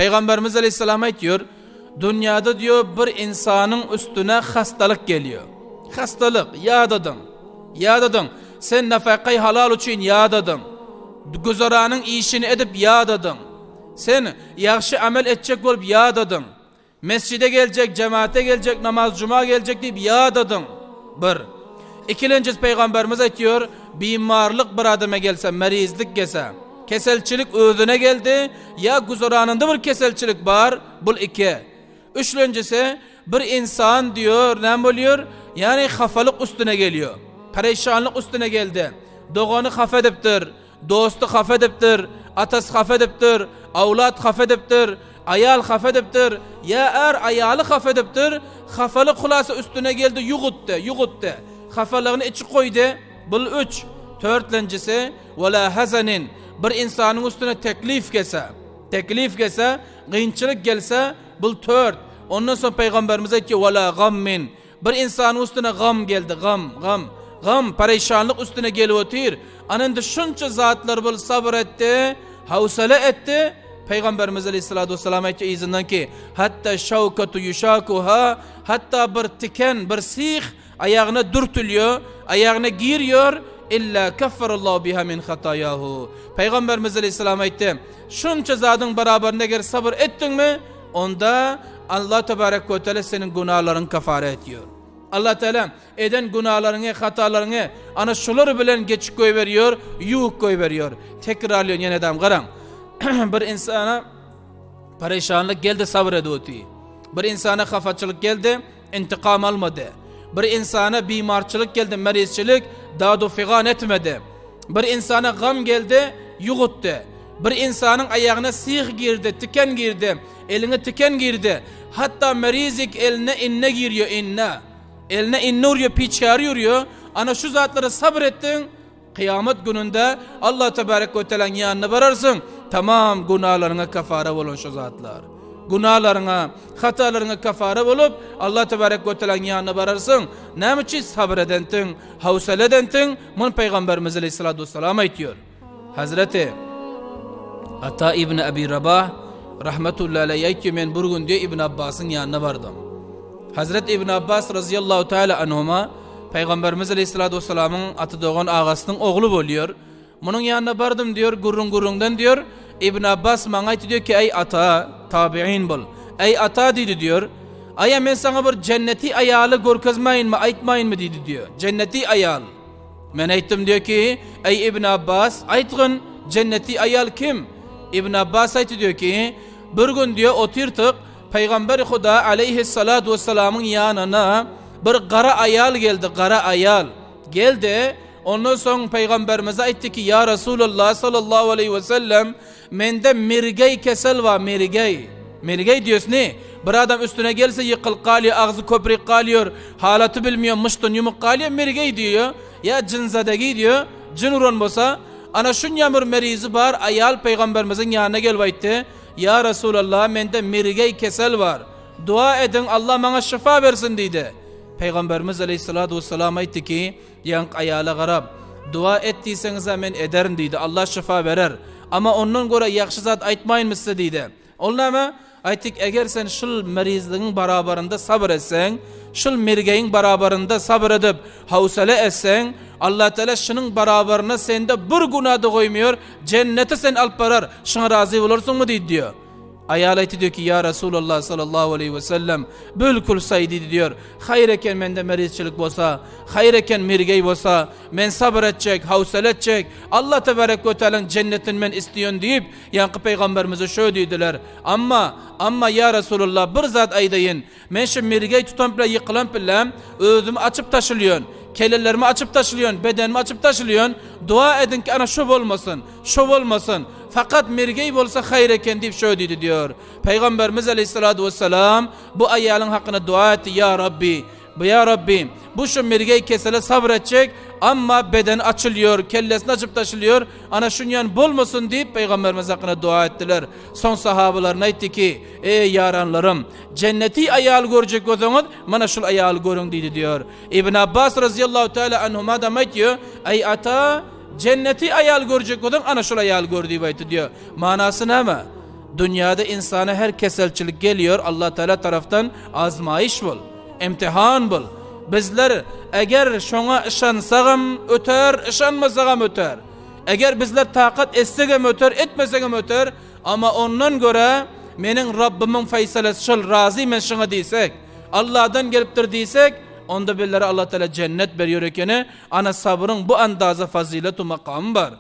Pygamberimiz Aleyhisselam aýtýar, Dünýäde diýýär bir ynsanyň üstüne hastalyk gelýär. Hastalyk, ýadadyň. Ýadadyň. Sen nafakaý halal üçin ýadadyň. Güzeranyň işini edip ýadadyň. Sen ýagşy amel etjek bolup ýadadyň. Mesjide geljek, jemaata geljek, namaz juma geljek diýip ýadadyň. Bir. Ikilenjisi Pygamberimiz aýtýar, bimarlyk bir adama gelse, merizlik gelse, keselçilik özüne geldi, ýa güzeranynda bir keselçilik bar, bul iki. Üçlenjisi, bir insan diýýär, näme bolýar? Ýagny hafalyk üstüne gelýär. Pereşanlyk üstüne geldi. Dogany hafa edipdir, Dosty hapa edipdir, atasy hapa edipdir, awlat hapa edipdir, aýal hapa edipdir, ýa är aýaly hapa edipdir, hapalyk hulasa üstüne geldi, ýugutdy, ýugutdy. Hapalygyny içi goýdy, bul üç. Törtlenjisi, wala hazanin, bir ynsanyň üstüne teklif gelse, teklif gelse, gynçylyk gelse, bul tört. Ondan soň pygamberimiz aýtýar, wala gammin, Bir ynsanyň üstüne gam geldi, gam, gam, gam, pereşanlyk üstüne gelip otyr. Ana indi şunça zatlar bul sabyr etdi, howsala etdi. Pygamberimiz aleyhissalatu vesselam aýtdy yzyndan ki, Hatta şawkatu yuşakuha, hatta bir tiken, bir syh aýagyna dürtülýär, aýagyna girýär, illa kaffarallahu biha min hataýahu. Pygamberimiz aleyhissalam aýtdy, şunça zadyň barabarynda eger sabyr etdiňmi, Onda Allah tebarek we teala seniň günalaryňy kafara etýär. Allah teala eden günalaryňy, hatalaryňy ana şular bilen geçip goýberýär, ýuwup goýberýär. Tekrarlaýan ýene adam garaň. Bir insana pereşanlyk geldi, sabyr edip oty. Bir insana hafaçylyk geldi, intikam almady. Bir insana bimarçylyk geldi, merizçilik, dadu figan etmedi. Bir insana gam geldi, ýugutdy. Bir insanyň aýagyna syh girdi, tiken girdi, eliňe tiken girdi. Hatda merizik eline inne girýär, inne. Eline inne urýar, piçgäri urýar. Ana şu zatlara sabyr etdiň, Kyýamat gününde Allah tebarek we tealaň ýanyna bararsyň, tamam günalaryňa kafara bolan şu zatlar. Günalaryňa, hatalaryňa kafara bolup, Allah tebarek we tealaň ýanyna bararsyň. Näme üçin sabyr edentiň, howsala edentiň? Muny Pygamberimiz aleyhissalatu vesselam aýtýar. Hazreti Ata ibn Abi Rabah rahmetullahi aleyh aýtýar, men bir gün diýe Ibn Abbasyň ýanyna bardym. Hazret Ibn Abbas razyýallahu taala anhuma Pygamberimiz aleyhissalatu vesselamyň aty dogan agasynyň ogly bolýar. Munuň ýanyna bardym diýär, gürrüň gürrüňden diýär, Ibn Abbas maňa aýtdy diýär ki, eý ata, tabiin bol. Eý ata diýdi diýär. Aýa men saňa bir jenneti aýaly görkezmäýinmi, aýtmaýynmy diýdi diýär. Jenneti aýal. Men aýtdym diýär ki, eý Ibn Abbas, aýtgyn, jenneti aýal kim? Ibn Abbas aýtdy diýär ki, bir gün diýär otyrtyk, Pygamber Huda aleýhissalatu wessalamyň ýanyna bir gara aýal geldi, gara aýal. Geldi, ondan soň pygamberimize aýtdy ki, ýa Resulallah sallallahu aleýhi wesellem, mende mirgeý kesel bar, mirgeý. Mirgeý diýýäs ne? Bir adam üstüne gelse ýykylyp galýar, agzy köprik galýar, halaty bilmeýär, myşdan ýumuk galýar, mirgeý diýýär. Ýa jynzadegi diýýär, jyn uran bolsa, ana şunýa bir merizi bar, aýal pygamberimiziň ýanyna gelip aýtdy, Ýa Resulallah, mende mirgeý kesel bar. Dua ediň, Allah maňa şyfa bersin diýdi. Pygamberimiz aleýhissalatu wessalam aýtdy ki, ýaňky aýala garap, Dua et diýseňiz-ä men ederin diýdi, Allah şyfa berer. Amma ondan görä ýagşy zat aýtmaýynmy size diýdi. Ol näme? Aýtdyk, eger sen şul merizligiň barabarynda sabyr etseň, şul mirgeýiň barabarynda sabyr edip, howsala etseň, Allatagala şunuň barabaryna sende bir günä-de goýmaýar, jennete seni alyp barar, şuňa razy bolarsyňmy diýdi diýýär. Aýal aýtdy diýýär ki, ýa Resulallah sallallahu aleýhi we sellem, bülkül saý diýdi diýýär. Haýyr eken mende merizçilik bolsa, haýyr eken mirgeý bolsa, men sabyr etjek, howsala etjek, Allah tebarek we tealaň jennetini men isleýän diýip, ýaňky pygamberimize şö diýdiler. Amma, amma ýa Resulallah bir zat aýdaýyn, Men şu mirgeý tutan bile ýykylan pillem, özümi açyp taşylýan, kellelerimi açyp taşylýan, bedenimi açyp taşylýan, dua ediň ki ana şo bolmasyn, şo bolmasyn, fakat mirgeý bolsa haýyr eken diýip şö diýdi diýor. Pygamberimiz aleýhissalatu wessalam bu aýalyň hakyna dua etdi, Ýa Rabbi, bu ýa Rabbi, bu şu mirgeý kesele sabyr etjek, amma bedeni açylýar, kellesini açyp taşylýar, ana şunýan bolmasyn diýip pygamberimiz hakyna dua etdiler. Soň sahabalaryna aýtdy ki, Eý ýaranlarym, Jenneti aýal görjek bolsaňyz, mana şul aýaly görüň diýdi diýýär. Ibn Abbas razyýallahu teala anhumadam aýtýar, Eý ata, jenneti aýal görjek bolsaň, ana şul aýaly gör diýip aýtdy diýýär. Manasy näme? Dünýäde insana her keselçilik gelýär, Allah Teala tarapdan azmaýyş bul, imtihan bul. Bizler eger şoňa yşansagam öter, yşanmasagam öter. Eger bizler takat etsegem öter, etmesegem öter, amma ondan görä meniň Rabbymyň feýsalesi şol, razy men şoňa diýsek, Allahdan gelipdir diýsek, onda bizlere Allah Teala jennet berýär ekeni. Ana sabryň bu andaza faziletu makamy bar.